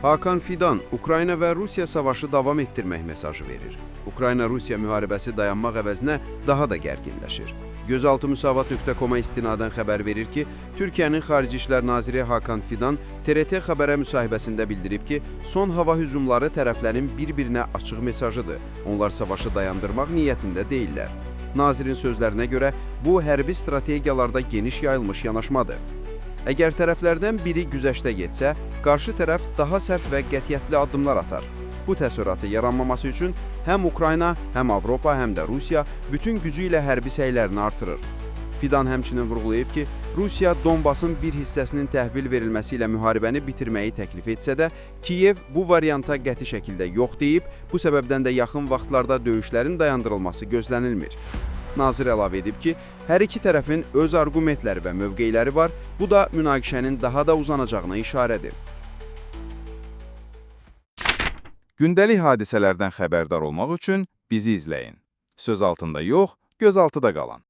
Hakan Fidan Ukrayna və Rusiya savaşı davam etdirmək mesajı verir. Ukrayna-Rusiya müharibəsi dayanmaq əvəzinə daha da gərginləşir. Gözaltımüsavat.com-a istinadən xəbər verir ki, Türkiyənin Xarici İşlər Naziri Hakan Fidan TRT Xəbərə müsahibəsində bildirib ki, son hava hücumları tərəflərin bir-birinə açıq mesajıdır. Onlar savaşı dayandırmaq niyyətində deyillər. Nazirin sözlərinə görə bu hərbi strategiyalarda geniş yayılmış yanaşmadır. Əgər tərəflərdən biri güzəştə getsə, qarşı tərəf daha sərt və qətiyyətli addımlar atar. Bu təəssüratı yaranmaması üçün həm Ukrayna, həm Avropa, həm də Rusiya bütün gücü ilə hərbi səylərini artırır. Fidan həmçinin vurğulayıb ki, Rusiya Donbasın bir hissəsinin təhvil verilməsi ilə müharibəni bitirməyi təklif etsə də, Kiyev bu varianta qəti şəkildə yox deyib, bu səbəbdən də yaxın vaxtlarda döyüşlərin dayandırılması gözlənilmir. Nazir əlavə edib ki, hər iki tərəfin öz arqumentləri və mövqeləri var, bu da münaqişənin daha da uzanacağına işarədir. Gündəlik hadisələrdən xəbərdar olmaq üçün bizi izləyin. Söz altında yox, gözaltıda qalan.